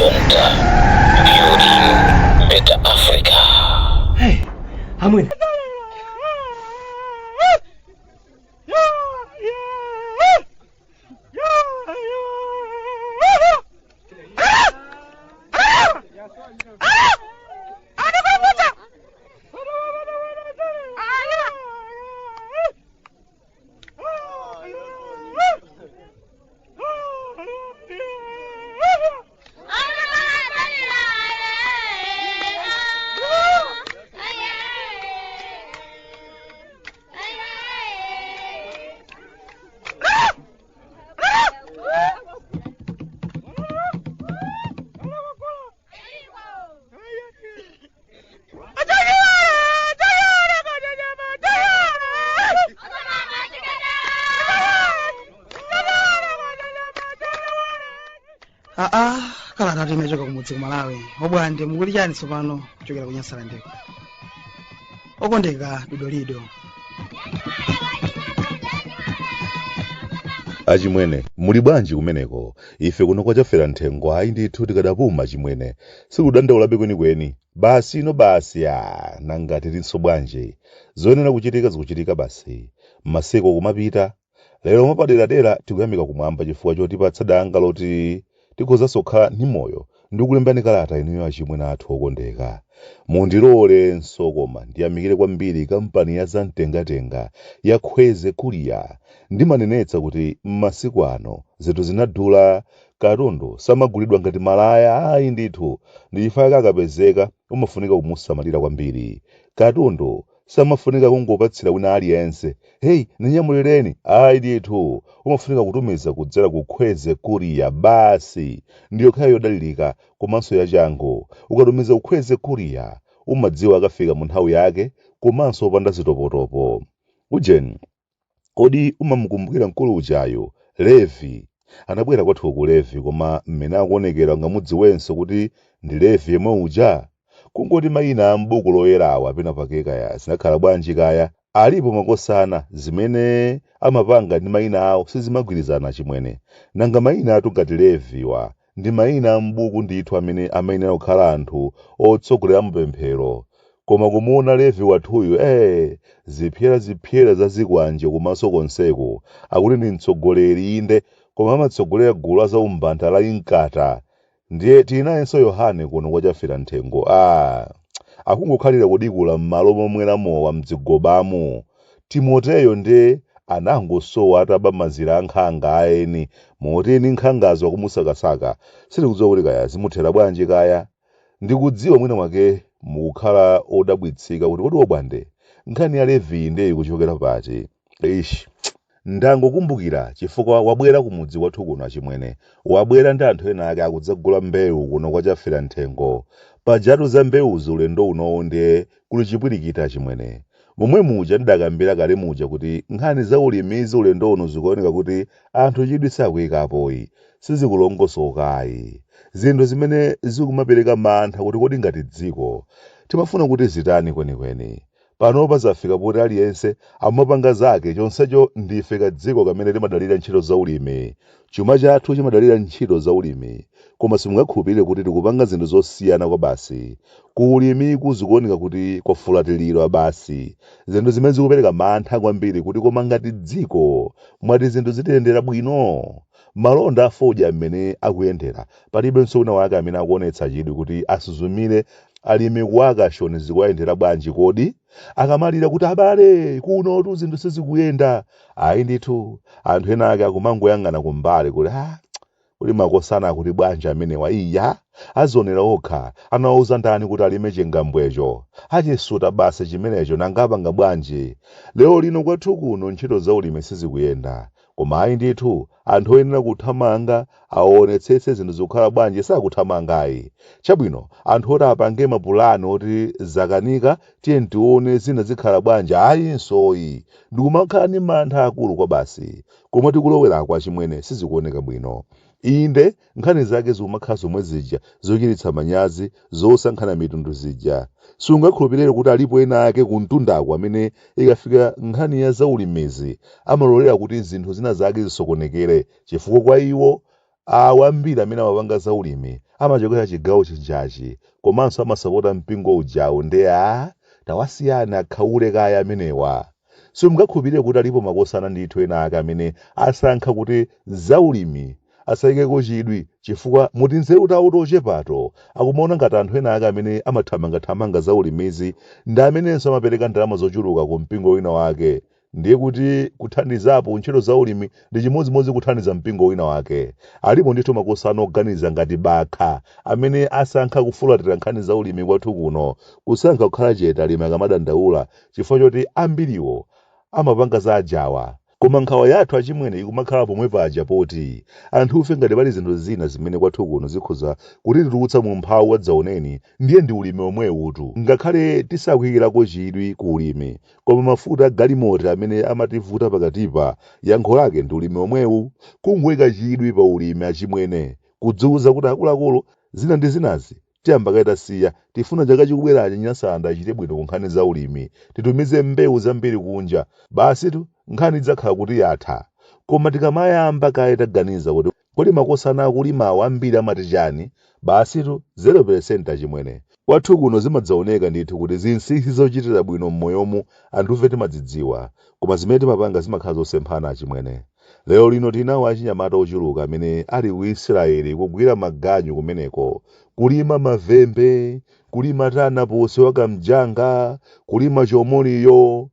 Vision, building better Africa. Hey, amwene. Aa, kalata imachoka kumudzi ku Malawi. Obwande, mukuti chani tsopano kuchokera ku Nyasalandeko? Okondeka Dodolido. Achimwene, muli bwanji kumeneko? Ife kuno kwa Chafera Nthengo ayi ndithu tikadapuma achimwene. Sikudandaulabe kwenikweni. Basi ino basi aa nanga tilinso bwanji? Zoyenera kuchitika zikuchitika basi. Masiku kumapita. Lero mwapaderadera tikuyamika kumwamba chifukwa chotipatsa danga loti tikhozanso kukhala ndi moyo ndi kukulembani kalata inuyo achimwene athu okondeka. Mundilolenso koma ndiyamikire kwambiri kampani ya zamtengatenga ya Khweze Courier. Ndimanenetsa kuti m'masiku ano zinthu zinadula, katundu samagulidwa ngati malaya ayi ndithu, ndi chifukwa chake akapezeka umafunika kumusamalira kwambiri. Katundu samafunika kungopatsira wina aliyense, hey, ninyamulireni, ayi ndithu, umafunika kutumiza kudzera ku Khweze Courier basi. Ndiyokhayo yodalirika komanso yachangu. Ukatumiza ku Khweze Courier umadziwa akafika mu nthawi yake komanso opanda zitopotopo. Ujeni, kodi umamukumbukira mkulu ujayu, Levi? Anabwera kwathu ku Levi, koma mmene akuonekera ungamudziwenso kuti ndi Levi yemwe uja? Kungoti mayina a m'buku loyerawa pena pake kaya zinakhala bwanji kaya. Alipo makosana, zimene amapanga ndi mayina awo sizimagwirizana achimwene. Nanga mayinatu ngati Levi wa ndi mayina a m'buku ndithu amene amayenera kukhala anthu otsogolera mapemphero. Koma kumuona Levi wathuyu ee, zipsera zipsera za zikwanje kumaso konseku, akuti ndi mtsogoleri inde, koma amatsogolera gulu la zaumbanda la Inkatha. Ndiye tili nayenso Yohane kuno kwa Chafera Nthengo. Aaa! Akungokhalira kudikula m'malo momwera mowa m'dzigobamu. Timoteyo nde anangosowa ataba mazira a nkhanga a eni, moti eni nkhangazo akumusakasaka. Sitikudziwa kuti kaya zimuthera bwanji kaya. Ndikudziwa mwina mwake mukukhala odabwitsika kuti kodi Obwande, nkhani ya Leviyi nde ikuchokera pati? Eish! Ndangokumbukira chifukwa wabwera kumudzi kwathu kuno achimwene. Wabwera ndi anthu ena ake akudzagula mbewu kuno kwa Chafera Nthengo. Pajatu za mbewuzi ulendo unowu ndiye kuli chipwirikiti achimwene. Momwe muja ndidakambira kale muja kuti nkhani za ulimizi ulendo uno zikuoneka kuti anthu chidwi sakuyikapoyi. Sizikulongosokayi. Zinthu zimene zikumapereka mantha kuti kodi ngati dziko timafuna kuti zitani kwenikweni. Panopa zafika poti aliyense amapanga zake chonsecho ndife kadziko kamene timadalira ntchito za ulimi. Chuma chathu chimadalira ntchito za ulimi. Koma simungakhulupirire kuti tikupanga zinthu zosiyana kwabasi. Ku ulimiku zikuoneka kuti kwafulatiridwa basi. Zinthu zimene zikupereka mantha kwambiri kuti koma ngati dziko mwati zinthu zitiyendera bwino? Malonda a fodya mmene akuyendera, palibenso wina wake amene akuonetsa chidwi kuti asuzumire alimi ku Akashoni zikuwayendera bwanji kodi? Akamalira kuti abale kunotu zinthu sizikuyenda, ayi ndithu anthu ena ake akumangoyang'ana kumbali kuti ah, kodi makosana akuti bwanji amenewa iya azionera okha anawauza ndani kuti alime chingambwecho achisuta basi chimenecho nanga apanga bwanji lero lino kwathu kuno ntchito za ulimi sizikuyenda Koma ayi ndithu, anthu oyenera kuthamanga aonetsetse zinthu zikukhala bwanji sakuthamanga ayi. Chabwino, anthu oti apange mapulani oti zakanika tiyeni tione zina zikhala bwanji ayinsoyi. Ndikumakhala ndi mantha akulu kwabasi. Komwe tikulowerako achimwene sizikuoneka bwino. Inde, nkhani zake zikumakhala zomwe zija zochititsa manyazi zosankhana mitundu zija. Sungakhulupirire kuti alipo ena ake kumtundaku amene ikafika nkhani ya zaulimizi amalolera kuti zinthu zina zake zisokonekere chifukwa kwa iwo Awa ambiri amene amapanga za ulimi amachokera chigawo chijachi komanso amasapota mpingo ujawu nde aa tawasiyani akhaule kaya amenewa. Simungakhulupirire kuti alipo makosana ndithu ena ake amene asankha kuti za ulimi asaikeko chidwi chifukwa mu tinzeru tawo tochepato akumaona ngati anthu ena ake amene amathamangathamanga za ulimizi ndi amenenso amapereka ndalama zochuluka ku mpingo wina wake ndiye kuti kuthandizapo ntchito za ulimi ndi chimodzimodzi kuthandiza mpingo wina wake. Alipo ndithu makosana oganiza ngati bakha amene asankha kufulatira nkhani za ulimi kwathu kuno, kusankha kukhala chete alimi akamadandaula chifukwa choti ambiriwo amapanga za ajawa. Koma nkhawa yathu achimwene ikumakhala pomwe paja poti anthufe ngati pali zinthu zina zimene kwathu kuno zikhoza kutitulutsa mu umphawi wadzaoneni ndiye ndi ulimi omwewutu. Ngakhale tisakuyikirako chidwi ku ulimi koma mafuta a galimoto amene amativuta pakatipa yankho lake ndi ulimi omwewu. Kungoyika chidwi pa ulimi achimwene, kudziuza kuti akuluakulu zina ndi zinazi tiyamba kaye tasiya, tifuna chaka chikubwerachi Nyasalanda achite bwino ku nkhani za ulimi, titumize mbewu zambiri kunja, basitu nkhani idzakhala kuti yatha. Koma tikamayamba kaye taganiza kuti kodi makosana akulimawo ambiri amati chani, basitu 0% achimwene. Kwathu kuno zimadzaoneka ndithu kuti zinsinsi zochitira bwino m'moyomu anthufe timadzidziwa, koma zimene timapanga zimakhala zosemphana achimwene. Lero lino tili nawo achinyamata ochuluka amene ali ku Israeli kugwira maganyu kumeneko, kulima mavembe, kulima tanaposi wa kamjanga, kulima chomoliyo.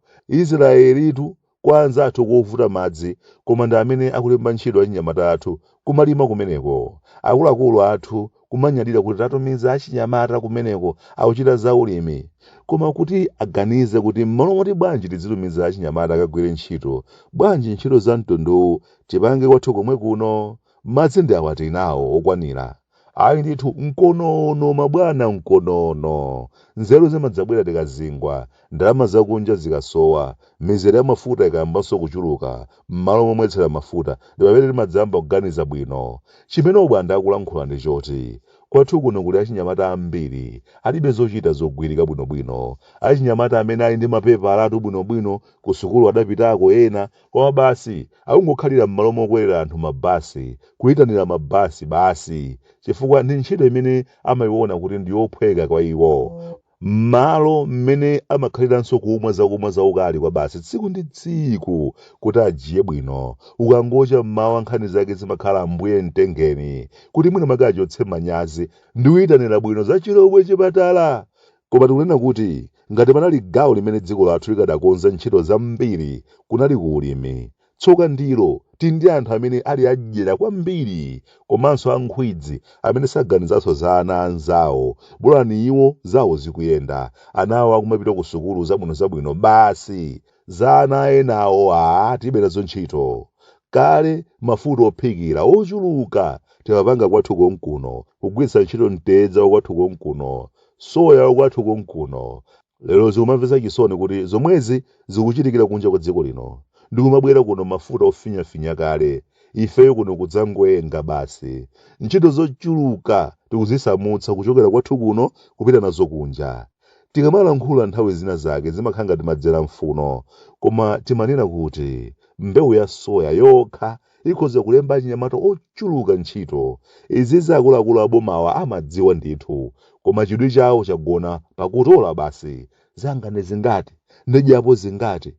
Israelitu kwa anzathu kovuta madzi koma ndi amene akulemba ntchito achinyamata athu kumalima kumeneko. Akuluakulu athu kumanyadira kuti tatumiza achinyamata kumeneko akuchita za ulimi. Koma kuti aganize kuti m'malo moti bwanji tidzitumiza achinyamata akagwire ntchito, bwanji ntchito za mtunduwu tipange kwathu komwe kuno? Madzi ndi awa tili nawo okwanira. Ayi ndithu, mkonono mabwana mkonono. Nzeru zimadzabwera tikazingwa, ndalama zakunja zikasowa, mizere ya mafuta ikayambanso kuchuluka, m'malo momwetsera mafuta ndi pamene timadzayamba kuganiza bwino. Chimene Obwande akulankhula ndi choti kwathu kuno kuli achinyamata ambiri alibe zochita zogwirika bwinobwino. Achinyamata amene ali ndi mapepalatu bwinobwino, kusukulu adapitako ena, koma basi akungokhalira m'malo mokwerera anthu mabasi, kuyitanira mabasi basi chifukwa ndi ntchito imene amayiona kuti ndi yophweka kwa iwo. M'malo mmene amakhaliranso kumwa zakumwa zaukali kwabasi tsiku ndi tsiku kuti ajiye bwino. Ukangocha m'mawa nkhani zake zimakhala ambuye mtengeni kuti mwina mwake achotse manyazi ndi kuyitanira bwino za Chilobwe chipatala. Koma tikunena kuti ngati panali gawo limene dziko lathu likadakonza ntchito zambiri kunali ku ulimi. Tsoka ndilo, tili ndi anthu amene ali adyera kwambiri komanso ankhwidzi amene saganizanso za ana a anzawo, bolani iwo zawo zikuyenda, ana awo akumapita ku sukulu zabwinozabwino basi, za ana a enawo aa tilibe nazo ntchito. Kale mafuta ophikira ochuluka timapanga kwathu konkuno, kugwiritsa ntchito mtedza wakwathu konkuno, soya wakwathu konkuno. Lero zikumamvetsa chisoni kuti zomwezi zikuchitikira kunja kwa dziko lino. Ndikumabwera kuno mafuta ofinyafinya kale, ifeyo kuno kudzangoyenga basi. Ntchito zochuluka tikuzisamutsa kuchokera kwathu kuno kupita nazo kunja. Tikamalankhula nthawi zina zake zimakhala ngati madzera mfuno, koma timanena kuti mbewu ya soya yokha ikhoza kulemba achinyamata ochuluka ntchito. Izizi akuluakulu a bomawa amadziwa ndithu, koma chidwi chawo chagona pakutola basi. Zanga ndi zingati? Ndidyapo zingati?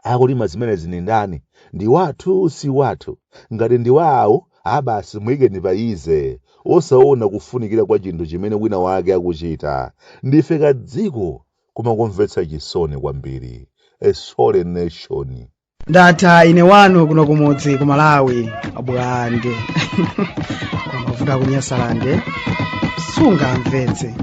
Akulima zimenezi ndi ndani? Ndi wathu si wathu? Ngati ndi wawo, a basi muyikeni pa easy. Osaona kufunikira kwa chinthu chimene wina wake akuchita. Ndife kadziko koma komvetsa chisoni kwambiri. A sorry nation. Ndatha ine wanu kuno kumudzi ku Malawi, Obwande. Kwa mavuto aku Nyasalande sungamvetse.